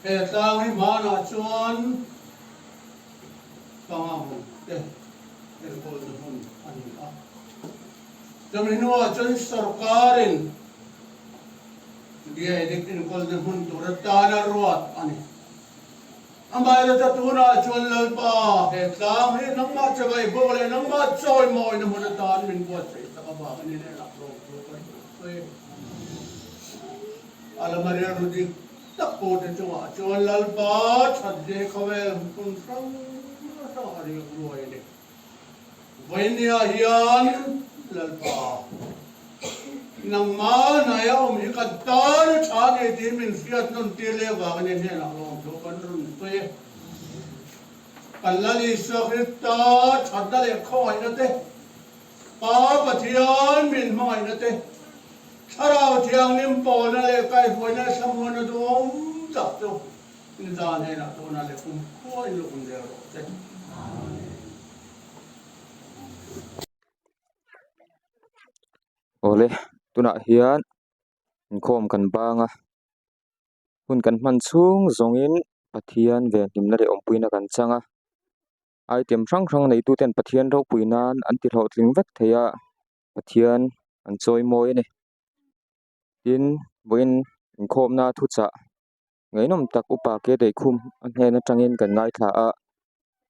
Speaker 6: He tlang hi hmanah chuan Pangang te enkawlna hmun a ni a.
Speaker 7: Chumi hnuah chuan sorkarin de addict enkawlna hmun tur atana ruat a ni. Amaherawhchu tunah chuan Lalpa, he tlang hi nangmah chakai bawk leh nangmah chawimawina hmun atan min buatsaih tak avangin i lehlam rawng chu kan hmuh sawi. A lama rilru dik tak pute chungah chuan Lalpa that ve khawvel hmun hrang hrang a riak ruai a ni. Vawinia hian Lalpa, nangmah hnaia awm hi ka tan a tha a ni tih min hriat nawn tir leh avangin i hnenah lawmthu kan rawn sawi e. Kan Lal Isua Krista thatna leh khawngaihna te, Pa Pathian min hmangaihna te, Thlarau Thianghlim pawlna leh kaihhruaina thlamuanna duhawm tak chu Nizan hnenah tuna leh kum khua in lawm zel rawh che.
Speaker 1: Awle tunah hian inkhawm kan bang a hun kan hman chhung zawngin Pathian venhimna leh awmpuina kan chang a item hrang hrang neitu ten Pathian ropui nan an ti hlawhtling vek thei a Pathian an chawi mawi a ni tin vawiin inkhawmna thuchah. Ngaihnawm tak upa ke daihkhum a hnen atangin kan ngaithla a,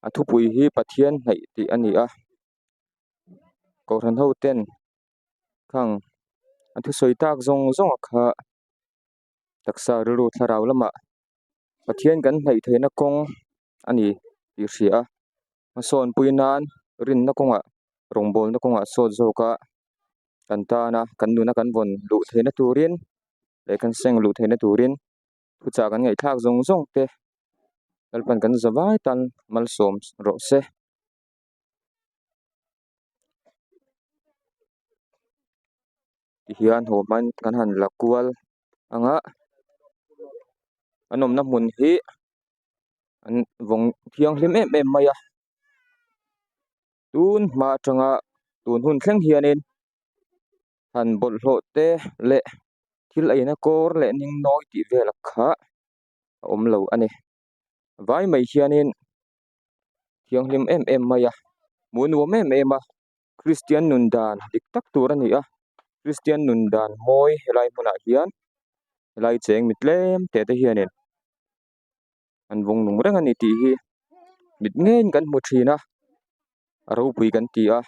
Speaker 1: a thupui hi Pathian hnaih tih a ni a, kohhran ho ten khang an thusawi tak zawng zawng a kha taksa rilru thlarau lamah Pathian kan hnaih theihna kawng a ni tih hria a, hmasawn pui nan rinna kawngah rawngbawlna kawngah sawt zawk a kan tan a kan nuna kan vawn luh theihna turin leh kan seng luh theihna turin thuchah kan ngaihthlak zawng zawng te Lalpan kan za vai tan malsawm rawh se. Tihian haw hmain kan han la kual ang a an awmna hmun hi an vawng thianghlim em em mai a tun hma atanga tun hun thleng hianin han bawlhhlawh te leh thil eina kawr leh ning nawi tih vel kha a awm lo a ni vai mai hianin thianghlim em em mai a hmuh nuam em em a kristian nun dan dik tak tur a ni a kristian nun dan mawi helai hmunah hian helai cheng mi tlem te te hianin an vawng nung reng a ni tih hi mit ngeiin kan hmu thin a a ropui kan ti a.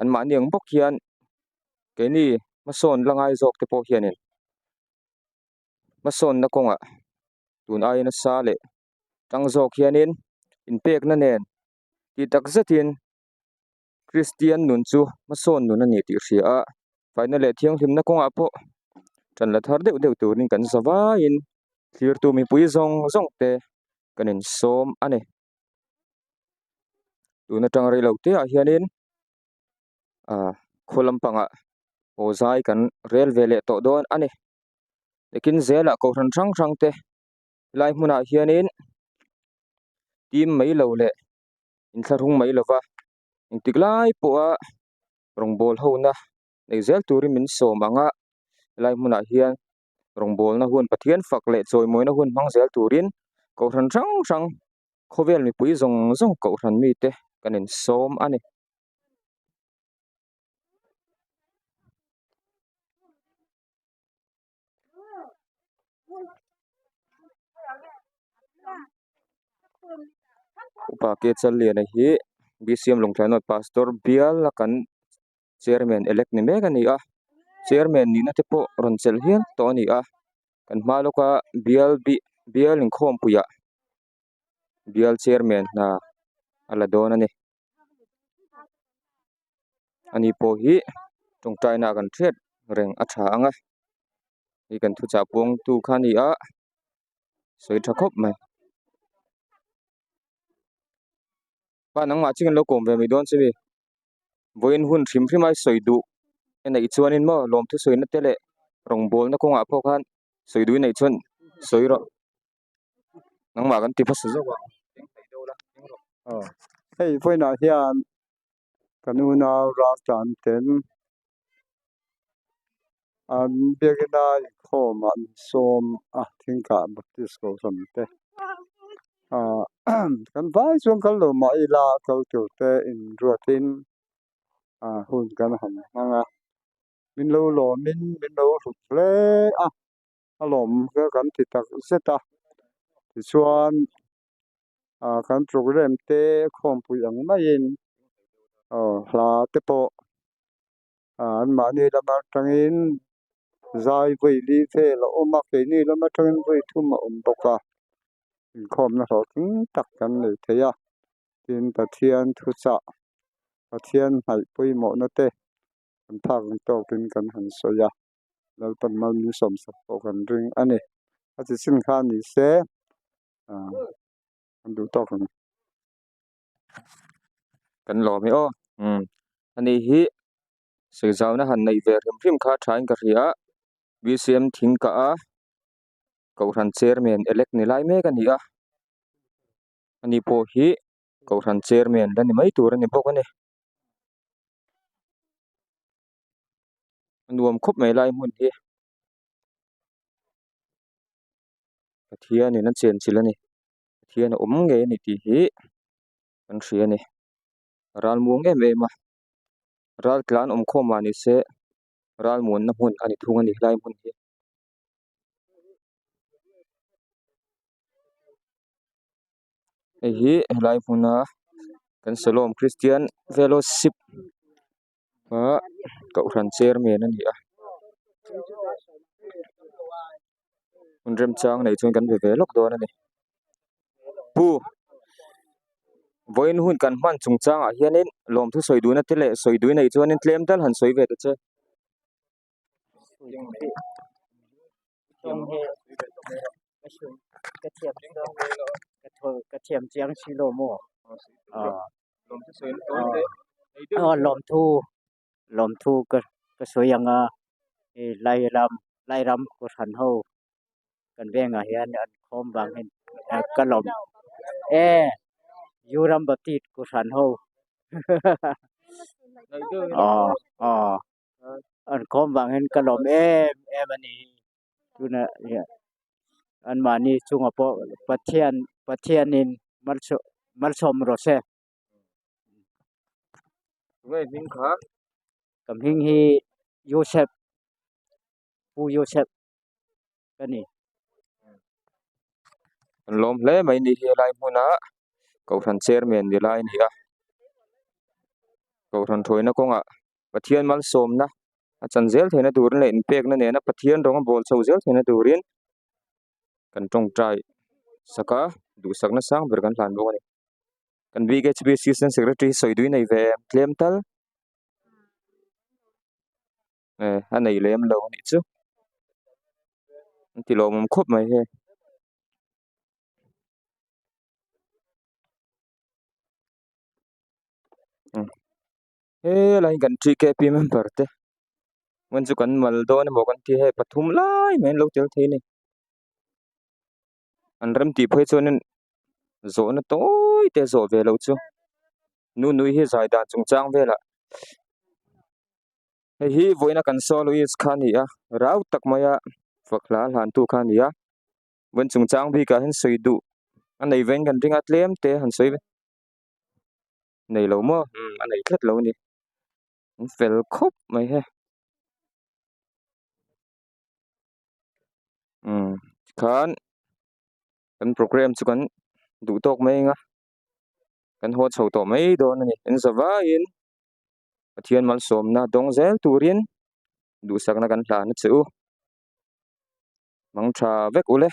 Speaker 1: Anmahni ang bawk hian keini hmasawn la ngai zawk te pawh hianin hmasawnna kawngah tun aia nasa leh tang zawk hianin inpekna nen tih tak zetin Kristian nun chu hmasawn nun a ni tih hria a faina leh thianghlimna kawngah pawh tan la thar deuh deuh turin kan za vaiin thlirtu mipui zawng zawng te kan insawm a ni. Tun atang rei lo te ah hianin ah khaw lampangah haw zai kan rel ve leh tawh dawn a ni lekin zelah kohhran hrang hrang te helai hmunah hianin tim mai lo leh inthlahrung mai lova engtik lai pawha rawngbawl ho na nei zel turin min sawm ang a helai hmunah hian rawngbawlna hun Pathian fak leh chawimawina hun hmang zel turin kohhran hrang hrang khawvel mipui zawng zawng kohhran mite kan insawm a ni. Upa K Challiana hi BCM Lawngtlai North Pastor bial a kan chairman elect ni mek a ni a chairman nihna te pawh rawn chelh hial tawh a ni a kan hma lawka bial bih bial inkhawmpui ah bial chairman hna a la dawn a ni ani pawh hi tawngtaina ah kan hriat reng a tha ang a hei kan thuchah puangtu kha a ni a sawi tha khawp mai. Pa nangmah chu kan lo kawm ve mai dawn che mi. Vawiin hun hrim hrim a i sawi duh i neih chuanin maw lawmthu sawina te leh rawngbawlna kawngah pawh khan sawi duh i neih chuan sawi rawh nangmah kan ti hmasa zawk ang eng hnaih deuh la eng rawh.
Speaker 6: Aw hei vawiinah hian kan unau raltlan ten an biakina inkhawm ah an sawm a thingkah baptist kohhran te ah kan vai chuan kal lo mah ila kal tur te inruatin. ah hun kan han hmang a min lo lawmin min lo hrut hle a a lawm ka kan ti tak zet a tichuan ah kan program te khawmpui ang maiin aw hla te pawh ah an mahni lam atangin zai vawi li vel a awm a keini lam atangin vawi thum a awm bawk a inkhawmna hlawhtling tak kan nei thei a tin Pathian thuchah Pathian hnaih pawimawhna te kan phak ang tawkin kan han sawi a Lalpan mal min sawmsak pawh kan ring a ni a chi chin kha ni se ah an duh tawk ang.
Speaker 1: Kan lawm hi aw umm ani hi sawizauna han neih ve hrim hrim kha thain ka hria a B_C_M thing kah a kohhran chairman elect ni lai mek a ni a ani pawh hi kohhran chairman la ni mai tur a ni bawk a ni a nuam khawp mai lai hmun hi Pathianin a chenchilh a ni Pathian a awm ngei a ni tih hi kan hria a ni ral muang em em a ral tlan awm khawm mah ni se ral muanna hmun a ni thung a ni helai hmun hi. Hei hi helai hmuna kan Salom Christian Fellowship a kohhran chairman a ni a hun remchang nei chuan kan be ve lawk dawn a ni pu vawiin hun kan hman chung changah hianin lawmthu sawi duhna te leh sawi duh nei chuanin tlem tal han sawi ve ta che.
Speaker 3: Ka thiam chiang si lo maw aw lawmthu lawmthu ka ka sawi ang a hei lairam lairam kohhran ho kan vengah hian an khawm vang hian ka lawm e Zoram Baptist kohhran ho aw aw. An khawm vangin ka lawm em em a ni tunah hian anmahni chungah pawh Pathian Pathianin malsawm rawh se.
Speaker 1: Tunge hming kha?
Speaker 3: Ka hming hi Joseph Pu Joseph ka ni.
Speaker 1: An lawm hle mai ni hi helai hmuna Kohhran chairman ni lai a ni a Kohhran thuaina kawngah Pathian malsawmna a chan zel theihna turin leh inpekna nena Pathian rawng a bawl chho zel theihna turin kan tawngtai sak a duhsakna sang ber kan hlan bawk a ni. Kan BHP assistant secretary hi sawi dui nei ve em tlem tal eh a nei lem lo a nih chu an ti lawmawm khawp mai hei. Helai hi kan TKP member te hmun chu kan mal dawn emaw kan ti hei pathum lai mai an lo tel thei a ni an rem tih phei chuanin zawhna tawi te zawh ve loh chu nu nui hi zai dan chung chang velah hei hi vawiina kan soloist kha a ni a rau tak maia fak hla hlantu kha a ni a vawiin chung chang bikah hian sawi duh a nei vein kan ring a tlem te han sawi ve. Nei lo maw umm a nei tlat lo a ni an fel khawp mai he umm tikhan kan program chu kan duh tawk mai ang a kan haw chho tawh mai dawn a ni in za vaiin Pathian malsawmna dawng zel turin duhsakna kan hlan a che u mang tha vek ule.